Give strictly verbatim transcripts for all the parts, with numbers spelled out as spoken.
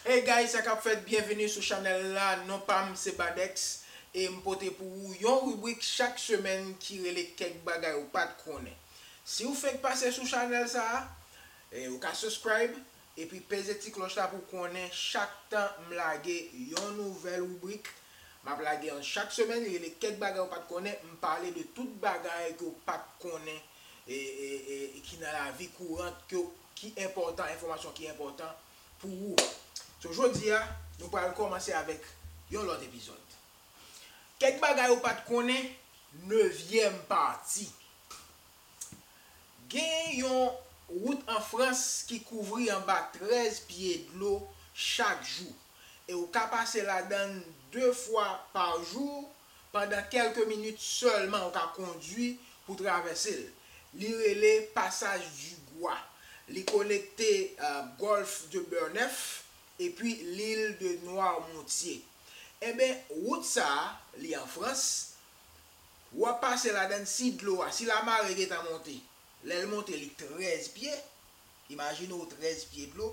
Hey guys, sa k ap fèt? Byenveni sou chanèl la. Non pa m se Badex e m pote pou ou yon ribrik chak semèn ki rele Kèk Bagay Ou Pa T Konnen. Si w fenk pase sou chanèl sa a, eh, ou ka subscribe epi peze ti klòch la pou w konnen chak tan m lage yon nouvèl ribrik. M ap lage yon chak semèn, li rele Kèk Bagay Ou Pa T Konnen. M pale de tout bagay ke w pa t konnen e, e, e, e ki nan lavi kourant, ke, ki enpòtan, enfòmasyon ki enpòtan pou ou. So, jodi a, nou pral kòmanse avèk yon lòt epizòd. Kèk bagay ou pa t konnen, nevyèm pati. Gen yon wout an Frans ki kouvri anba trèz pye dlo chak jou, e ou ka pase ladan l de fwa pa jou pandan kèlke minit sèlman. Ou ka kondui pou travèse l. Li rele Passage du Gois. Li konekte, eh, Golfe de Bernef epi lil de Noirmoutier. Enben, wout sa a, li an Frans, w ap pase ladan l si dlo a, si lamare gentan monte. Lè l monte, li trèz pye. Imajine w trèz pye dlo.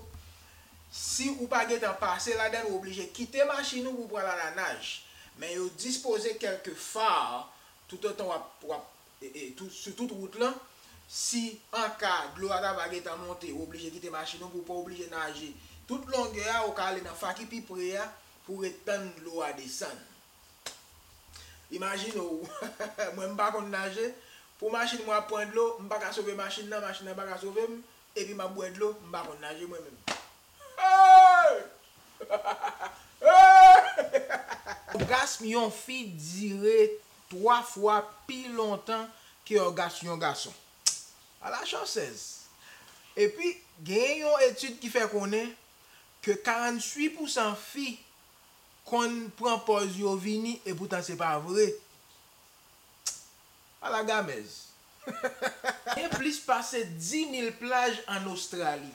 Si ou pa gentan pase ladan l, ou oblije kite machin ou pou w pran l alanaj. Men yo dispoze kèlke fa toutotan w ap, w ap, e, e, tout, sou tout wout lan. Si anka dlo a ta va gentan monte, ou oblije kite machin ou pou w pa oblije naje tout longè a, ou ka ale nan fa ki pi pre a pou w ret tann dlo a desann. Imajine w, mwen m pa konn naje, pou machin mwen ap pran dlo, m pa ka sove machin nan, machin nan pa ka sove m, epi m ap bwè dlo, m pa konn naje mwen menm. Hey! Hey! Ògasm yon fi dire twa fwa pi lontan ke ògasm yon gason. Ala chòsèz! Epi, gen yon etid ki fè konnen ke karanntuit pousan fi konn pran pòz yo vini, epoutan se pa vre. Ala gamèz! Gen plis pase dis mil plaj ann Ostrali.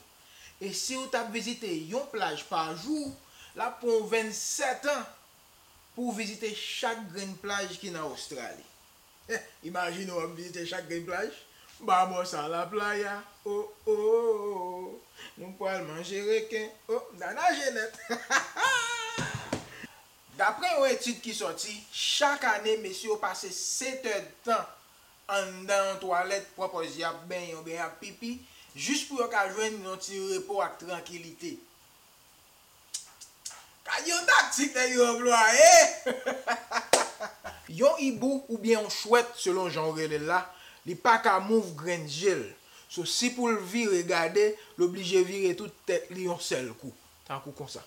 E si w t ap vizite yon plaj pa jou, l ap pran w vennsèt an pou w vizite chak grenn plaj ki nan Ostrali. Imajine w ap vizite chak grenn plaj. Vamos a la playa, oh, oh, oh, oh. Nou pral manje reken, oh, m ta naje nèt. Daprè yon etid ki sòti, chak ane, mesye yo pase sèt èdtan anndan yon twalèt, pran pòz y ap benyen oubyen y ap pipi, jis pou yo ka jwenn yon ti repo ak trankilite. Gad yon taktik nèg yo anplwaye! Yon ibou oubyen yon chwèt, selon jan w rele l la, li pa ka mouv grenn je l. So, si pou l vire gade, l oblije vire tout tèt li yon sèl kou, tankou konsa.